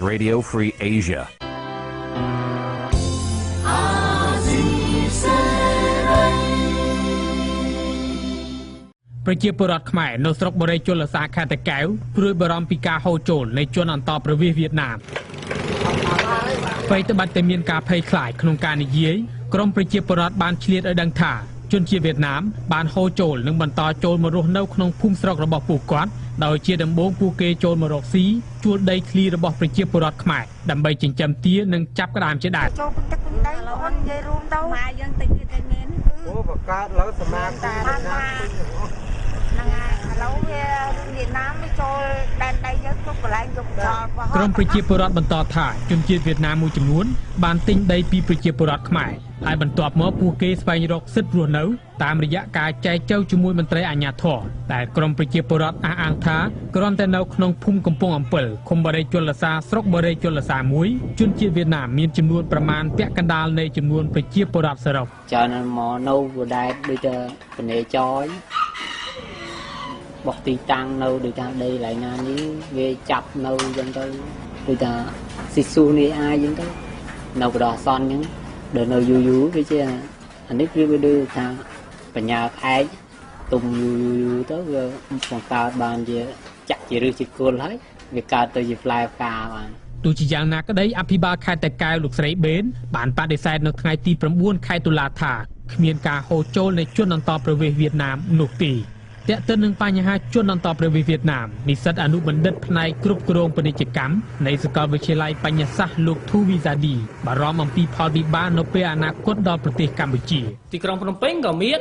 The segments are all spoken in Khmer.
Radio Free Asia ប្រជាពលរដ្ឋខ្មែរនៅស្រុកបូរីជលសាខេត្តតាកែវព្រួយបារម្ភពីការហូរចូលនៃជនអន្តោប្រវេសន៍វៀតណាមអ្វីត្បិតតែមានការភ័យខ្លាចក្នុងការនិយាយក្រុមប្រជាពលរដ្ឋបានឆ្លៀតឲ្យដឹងថាជនជាតិវៀតណាមបានហូរចូលនិងបន្តចូលមករស់នៅក្នុងភូមិស្រុករបស់ពួកគាត់ដោយជាដំបូងពួកគេចូលមករកស៊ីជួលដីធ្លីរបស់ប្រជាពលរដ្ឋខ្មែរដើម្បីចិញ្ចឹមទានិងចាប់ក្តាមជាដើម ចូលទឹកដីបងនិយាយរួមទៅ ម៉ែយើងតិចទៀតតែមាន អូបង្កើតលើសមាគម ហ្នឹងហើយឥឡូវវាវៀតណាមវាចូលដែនដីយើងគ្រប់កន្លែងយកចោល ក្រុមប្រជាពលរដ្ឋបន្តថាជនជាតិវៀតណាមមួយចំនួនបានទិញដីពីប្រជាពលរដ្ឋខ្មែរហើយបន្ទាប់មកពួកគេស្វែងរកសិទ្ធិរស់នៅតាមរយៈការចែកចៅជាមួយមន្ត្រីអាជ្ញាធរដែលក្រុមប្រជាពលរដ្ឋអះអាងថាគ្រាន់តែនៅក្នុងភូមិកំពង់អំពិលឃុំបរិយជលសាស្រុកបរិយជលសាមួយជនជាតិវៀតណាមមានចំនួនប្រមាណពាក់កណ្ដាលនៃចំនួនប្រជាពលរដ្ឋសរុប ច្រើនមកនៅបដែតដូចជាពនេចយបោះទីតាំងនៅដូចថាដីកន្លែងណានេះវាចាប់នៅអញ្ចឹងទៅដូចថាស៊ីស៊ូនេះអាយអញ្ចឹងទៅនៅបដោះអសន្នអញ្ចឹងដល់នៅយូរយូរវាជាអានេះវាដូចថាបញ្ញាផ្អែកទុំយូរយូរទៅវាបង្កើតបានជាចាក់ជាឫសជាគល់ហើយវាកើតទៅជាផ្លែផ្កាបាន ទោះជាយ៉ាងណាក្តីអភិបាលខេត្តតាកែវលោកស្រីបេនបានបដិសេធនៅថ្ងៃទី9ខែតុលាថាគ្មានការហូរចូលនៃជនអន្តោប្រវេសន៍វៀតណាមនោះទេទាក់ទិននឹងបញ្ហាជនអន្តោប្រវេសន៍វៀតណាមនិស្សិតអនុបណ្ឌិតផ្នែកគ្រប់គ្រងពាណិជ្ជកម្មនៃសាកលវិទ្យាល័យបញ្ញាសាស្ត្រលោកធូវីសាឌីបារម្ភអំពីផលវិបាកនៅពេលអនាគតដល់ប្រទេសកម្ពុជា ទីក្រុងភ្នំពេញក៏មាន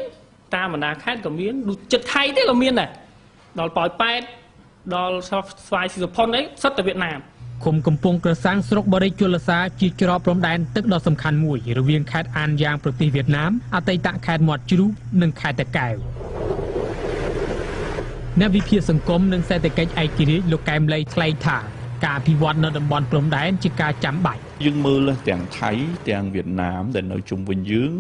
តាមបណ្ដាខេត្តក៏មានដូចចិត្តថៃទេក៏មានដែរដល់ប៉ោយប៉ែតដល់ស្វាយស៊ីសុផុនអីសុទ្ធតែវៀតណាម ឃុំកំពង់ក្រសាំងស្រុកបរិយជលសាជាច្រកព្រំដែនទឹកដ៏សំខាន់មួយរវាងខេត្តអានយ៉ាងប្រទេសវៀតណាមអតីតខេត្តមាត់ជ្រូកនិងខេត្តតាកែវអ្នកវិភាគសង្គមនិងសេដ្ឋកិច្ចឯករាជ្យលោកកែមលីថ្លែងថាការអភិវឌ្ឍនៅតំបន់ព្រំដែនជាការចាំបាច់ យើងមើលទាំងថៃទាំងវៀតណាមដែលនៅជុំវិញយើង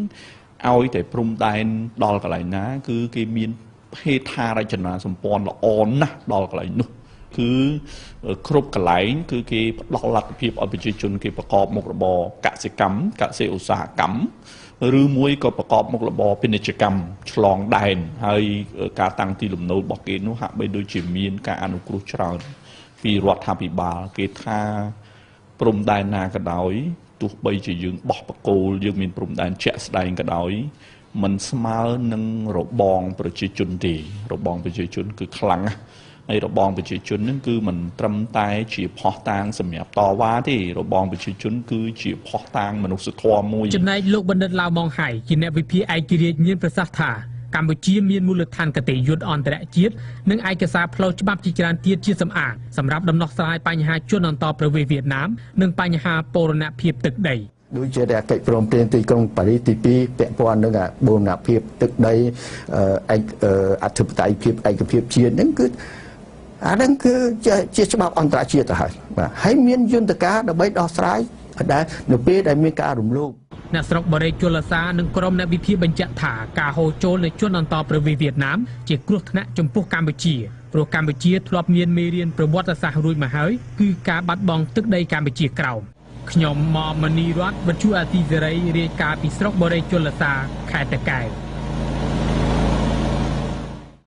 ឲ្យតែព្រំដែនដល់កន្លែងណាគឺគេមានហេដ្ឋារចនាសម្ព័ន្ធល្អណាស់ដល់កន្លែងនោះគឺគ្រប់កន្លែងគឺគេផ្ដល់លទ្ធភាពឲ្យប្រជាជនគេប្រកបមុខរបរកសិកម្មកសិឧស្សាហកម្មឬមួយក៏ប្រកបមុខរបរពាណិជ្ជកម្មឆ្លងដែនហើយការតាំងទីលំនៅរបស់គេនោះហាក់បីដូចជាមានការអនុគ្រោះច្រើនពីរដ្ឋាភិបាលគេថាព្រំដែនណាក៏ដោយទោះបីជាយើងបោះបកគោលយើងមានព្រំដែនជាក់ស្ដែងក៏ដោយมันស្មើនឹងរបងប្រជាជនទេរបងប្រជាជនគឺខ្លាំងណាស់ហើយរបងប្រជាជននឹងគឺមិនត្រឹមតែជាផុសតាងសម្រាប់តវ៉ាទេរបងប្រជាជនគឺជាផុសតាងមនុស្សធម៌មួយ ចំណែកលោកបណ្ឌិតឡាវម៉ងហៃជាអ្នកវិភាគឯករាជ្យមានប្រសាសន៍ថាកម្ពុជាមានមូលដ្ឋានគតិយុត្តអន្តរជាតិនិងឯកសារផ្លូវច្បាប់ជាច្រើនទៀតជាសម្អាងសម្រាប់ដំណោះស្រាយបញ្ហាជនអន្តោប្រវេសន៍វៀតណាមនិងបញ្ហាបូរណភាពទឹកដី ដូចជាកិច្ចព្រមព្រៀងទីក្រុងប៉ារីសទី2ពាក់ព័ន្ធនឹងបូរណភាពទឹកដីឯកអធិបតេយ្យភាពឯកភាពជាតិហ្នឹងគឺអាហ្នឹងគឺជាច្បាប់អន្តរជាតិទៅហើយបាទហើយមានយន្តការដើម្បីដោះស្រាយដែលនៅពេលដែលមានការរំលោភ អ្នកស្រុកបរិយជលសានិងក្រុមអ្នកវិភាគបញ្ជាក់ថាការហូរចូលនៃជនអន្តោប្រវេសន៍វៀតណាមជាគ្រោះថ្នាក់ចំពោះកម្ពុជាព្រោះកម្ពុជាធ្លាប់មានមេរៀនប្រវត្តិសាស្ត្ររួចមកហើយគឺការបាត់បង់ទឹកដីកម្ពុជាក្រោមខ្ញុំម៉មនីរតវិទ្យុអាស៊ីសេរីរាយការណ៍ពីស្រុកបរិយជលសាខេត្តតាកែវ